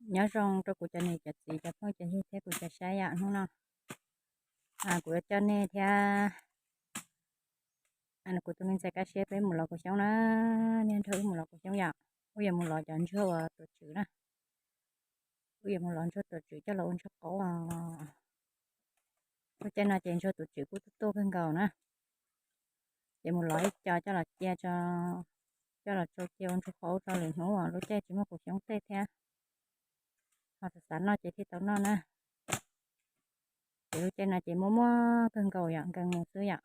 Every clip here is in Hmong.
Nyob zoo rau kuv cov niam cov txiv cov phooj cov ywg thiab kuv cov saib yom. Hnub no kuv yuav coj nej thiab kuv tus me ntxhais Kab Siab peb mus lov kaum xyoob na, niag nrog wb mus lov kaum xyoob yom. Wb yuav mus lov cov ntsuag uas tuam tswm na, wb yuav mus lov ntsuag tuam tswm coj los ua ntsuag qaub. Lub caij no ces ntsuag tuam tswm kuj tuaj tuaj kawg nkaus na, ces mus lov ib co coj los cia, coj los tsau cia ua ntsuag qaub tso lwm hnub uas lub caij tsis muaj kaum xyoob tej thiab, ho xav xav noj ces thiaj tau noj na. Ces lub caij no ces muaj muaj kawg nkaus yom, nkees mus xwb yom.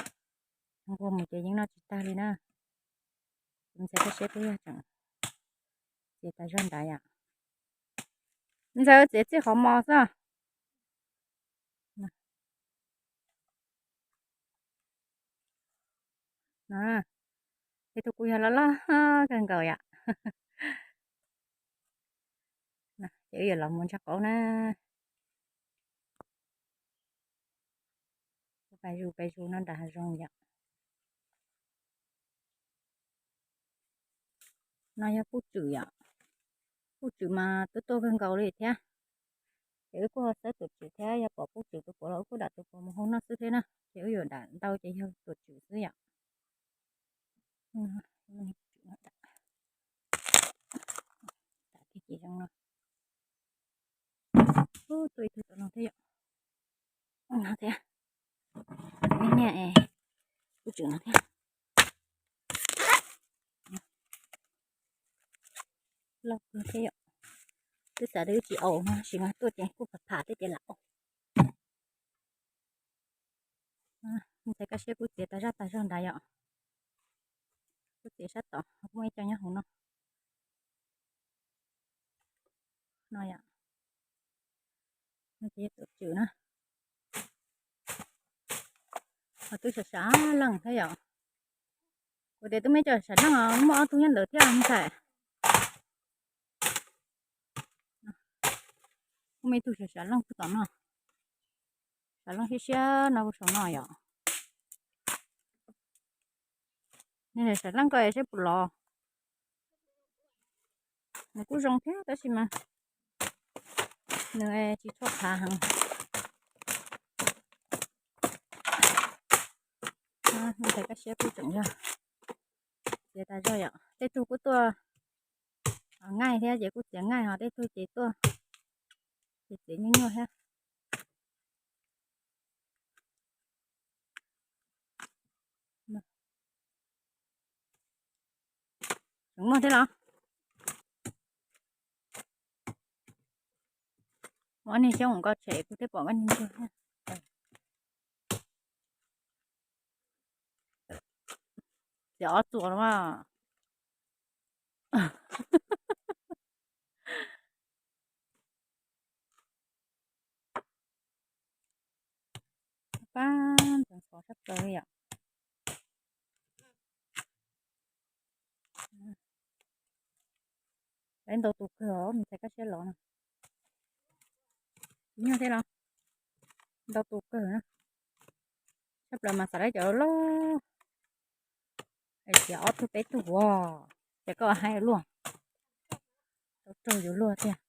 Nquag mus ces yeej noj tsis tag li na. Ntxhais Kab Siab twb yog tseem txiav tas zog nrad yom. Ntxhais txiav txij qhov mos xwb. Tej tug kuj yog loj loj kawg nkaus yom. Ces wb yuav los mus ntsuag qaub na. Pais zus pais zus no nram hav zoov yom. No yog puj tswm yom. Puj tswm mas tuaj tuaj kawg nkaus li thiab. Ces wb kuj ho xawb tuam tswm thiab, yog pom puj tswm tus puav los wb kuj dam tus puav mus hau noj xwb thiab na. Ces wb yuav dam ntau ces yog tuam tswm xwb yom. Tuaj ib tug tom no thiab yom. No thiab. Niag puj tswm no thiab. Loj kawg thiab yom. Twb xav tias wb tsis aus no, tab sis mas tuaj ces kuj pham pham tej ces lam aus. Ntxhais Kab Siab kuj txiav tas zaj tas zog nrad yom. Kuj txiav sab tom, kuj muaj ib co nyob hauv no. No yom. Tuam tswm na. Ho twb sam sam leej thiab yom. Kuv tias twb muaj ib co sam sam leej, muaj ob tug nyob ntawd thiab ntxhais. Kuj muaj ib tug sam sam leej puag tom no. Sam leej siab siab no puag saum no yom. Nws sam leej ko es seb puas lov. Nws kuj zoo thiab tab sis mas nws tsis tshua qhav heev. Ntxhais Kab Siab kuj tseem yog txiav tas zog yom. Tej tug kuj tuaj ngaij thiab ces kuj txiav ngaij, ho tej tug ces tuaj ces txiav nyuaj nyuaj thiab. Tseem muaj thiab los? Muab niag xyoob mus nkaus tshem kuv thiaj pom koj niag ntsuag thiab. Txiav ob txuas los mas. Pab ntxoov xov sab plaws li yom. Lawv ntau tus kawg os, ntxhais Kab Siab lov no. Tsis nyuaj thiab los? Ntau tus kawg na. Sab plaws mas xav lawv cov loj. Txiav ob tug peb tug ua, ces koj haib luaj. Tau raug yuav luag tiag.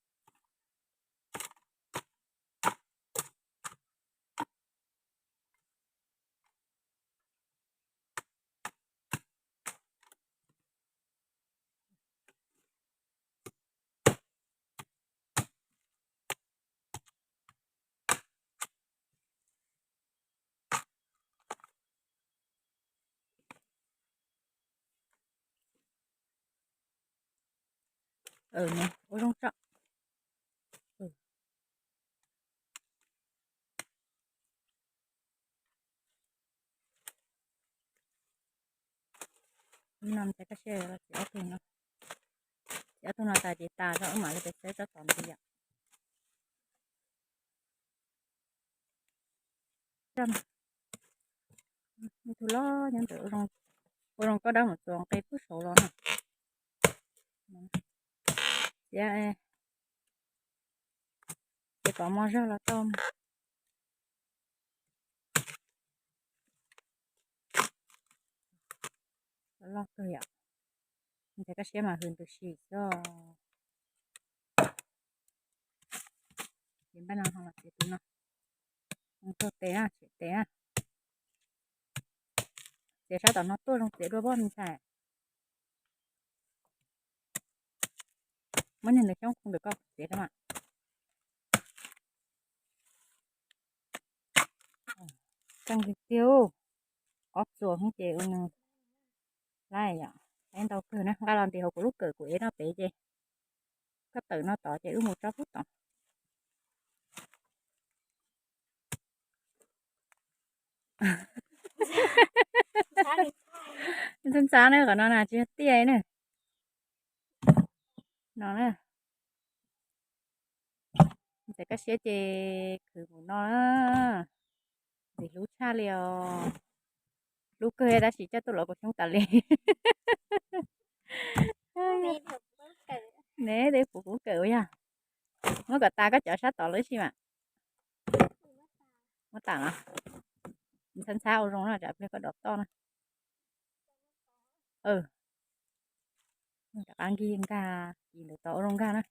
Ua zoo tso. No ces koj saib txiav ob tug no, txiav ob tug no tas ces tas zog wb mam li pes xawb tsob tom ntxiv yom. Ib tug loj nyob ntawd, ua zoo koj dab mus txuas nqe pub saud los na. Txiav, txiav kom mos zog los tau. Loj kawg yom. Ntxhais Kab Siab mas hws ntws si xwb. Npaj no ho los txiav tus no, txiav tes na, txiav tes na. Txiav sab tom no tuaj zoo txiav dua poj ntxhais. Muab niag ntawd xyoob khu ntawm koj txiav rau mas. Tseeb tiag tiag, ob txuas hwv ces ua nws laj yom. Eb ntau kawg na, nqa los ntim hauv kuv lub kawm kuv ev no pem ces koj tawm no tod ces wb mus tso pub tod. Ntxhab ntxhab na, qhov no na tsis yog tiaj na. No na, ntxim kaj siab ces khwv mus no na. Ntxim hlub tshaj li os. Hlub kawg tab sis coj tuaj los kuv xyoob tas li. Ne, tej puv kuv kawm ua yog. Muab kom tas koj cov sab tod lawm si mas. Muab tas los. Ntxhab ntxhab ua zoo no tsam pliag koj dov toj na. Rov qab nkig nkag kis ntawd tod ua zoo nkag na.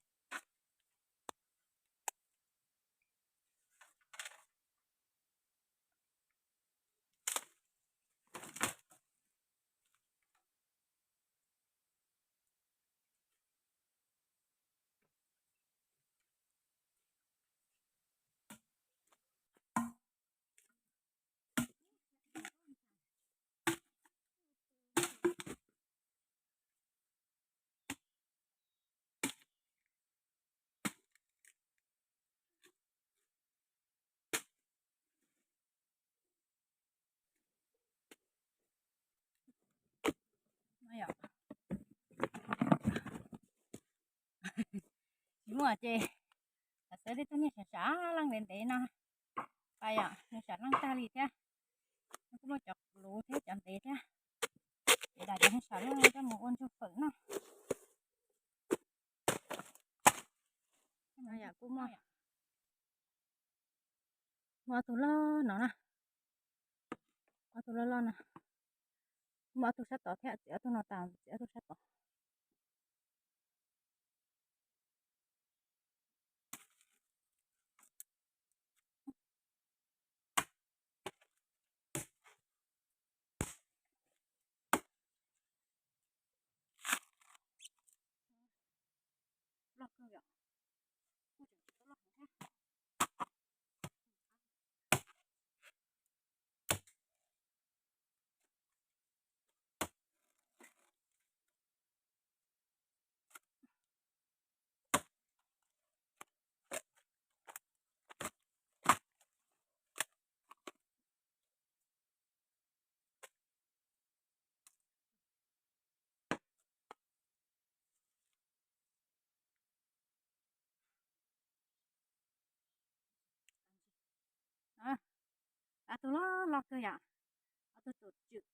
Tsis muaj ces xav xav tej tug niag sam sam leej ntev ntev no. Pais yom, nws sam leej tag li thiab. Nws kuj muaj cov luv thiab cov ntev thiab. Ces dam cov niag sam leej coj mus ua ntsuag fawm noj. Kuj muaj, muaj ob tug loj no na. Ob tug loj loj no. Muaj ob tug sab tod thiab, txiav ob tug no tas txiav ob tug sab tod. Ob tug loj loj kawg yom, ob tug tuam tswm.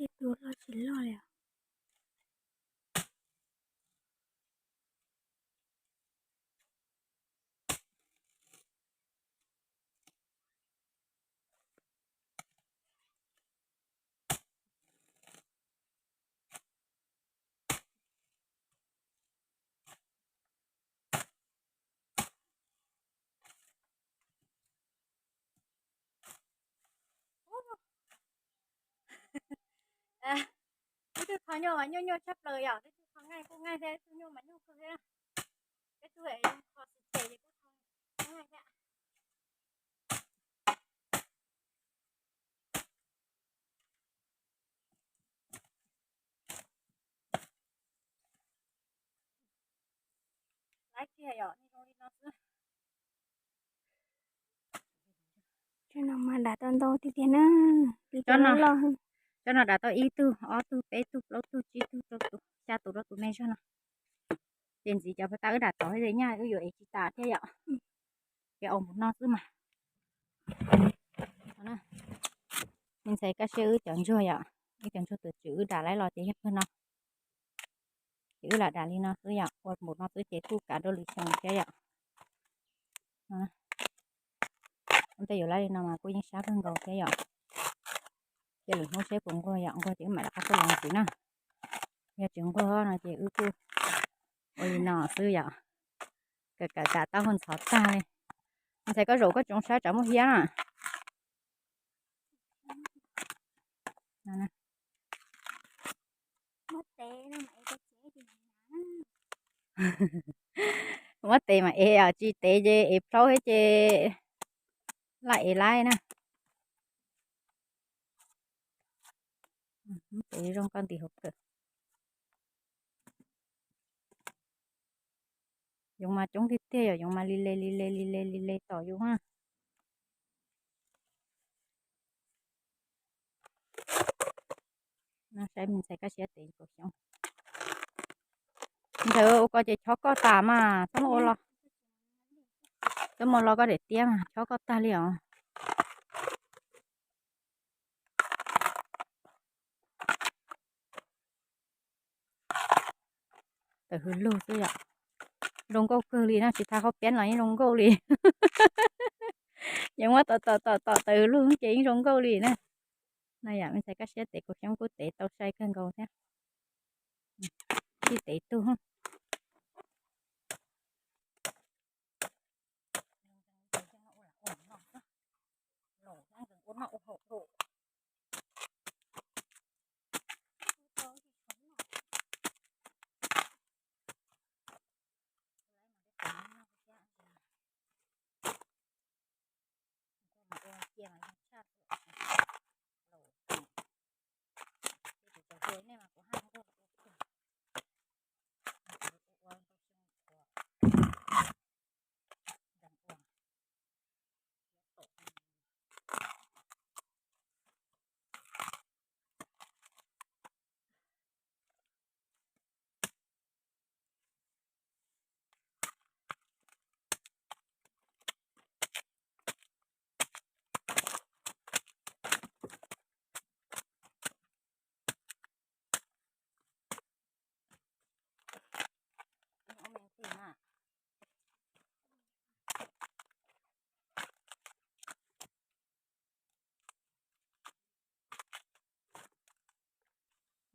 Ib tug loj tsis loj li os. Peb tug kho nyuj mas nyuaj nyuaj tshaj plaws yom, peb tug kho nqaij kuj nqaij thiab, peb tug nyuj mas nyuaj kawg thiab. Peb tug kho xwm ces kuj kho nqaij thiab. Laiv kiag yom, zoo li no xwb. Cov no mas dam tau ntau tiag tiag na, cov no loj. Cov no dam tau ib tug, ob tug, peb tug, plaub tug, tsib tug, rau tus, xya tus rau tus me zog no. Ces ntxiv cov paj tab wb dam tod thiab nyaj wb yuav ev tsis tas thiab yom. Ces ua mus no xwb mas. Me ntxhais Kaj Siab wb cov ntsuag yom, wb cov ntsuag tuam tswm wb dam laib los ces yog pawg no. Ces wb lam dam li no xwb yom, ua npaum no xwb ces kuj kav rau lwm xyoo thiab yom. Ua ntej yuav laib li no mas kuj yeej sab kawg nkaus thiab yom. Cia lwm hnub seb puas nquag yom, nquag ces wb mam rov qab tuaj los ntxiv na. Yog tsis nquag no ces wb kuj ua li no xwb yom. Kam kam kam taub hau ntxhov tag li. Ntxhais koj zaum koj tsoov sab tsam muaj hiab na. Muab tes mas ev os, tsis tev ces ev plaub thiab ces laj ev laib na. Muab tes zoo koj ntim hauv kawm. Yoov mas coob tiag tiag yom, yoov mas li le li le li le li le tom yus na. Saib me ntxhais Kaj Siab tev kaum xyoob. Ntxhais ua ko ces chob koj tas mas txhob muab ua los, txhob muab los koj daim tiab mas chob koj tag li os. Tawm hws lug xwb yom. Zoo nkauj kawg li na, tsis thaij qhov piab los yeej zoo nkauj li. Yeej muab tom tom tom tom tawm hws lug ces yeej zoo nkauj li na. No yom, me ntxhais Kaj Siab tev kaum xyoob kuj tev tau sai kawg nkaus thiab. Tsis tev tug.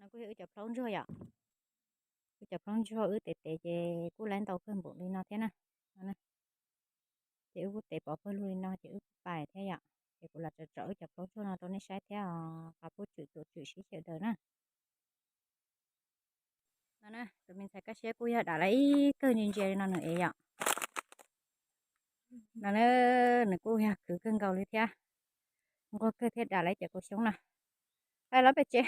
No kuj yog wb cov plaub ntsuag yom. Wb cov plaub ntsuag wb tev tev ces kuj laib ntau kawg npaum li no thiab na. Ces wb kuj tev pov pawg lug li no ces wb kuj pais thiab yom. Ces kuv los tsom tsom wb cov plaub ntsuag no rau nej saib thiab os, qhov puab tswm tuam tswm sib xyaw daws na. No na, tus me ntxhais Kaj Siab kuj yog dam lawm ib kawg ntsia ntsia li no nws ev yom. No na, nws kuj yog khwv kawg nkaus li thiab. Nquag kawg thiab dam lawm cov kaum xyoob no. Pais los pem tsev.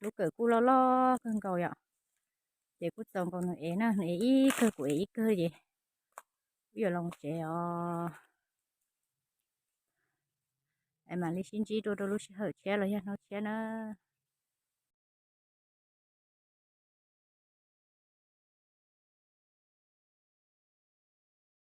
Lub kawm kuj loj loj kawg nkaus yom. Ces kuj txaus nkaus nws ev na, nws ev ib kawg kuv ev ib kawg ces wb yuav los tsev os. Es mam li sib ntsib dua rau lub sij hawm tshiab los yog hnub tshiab na.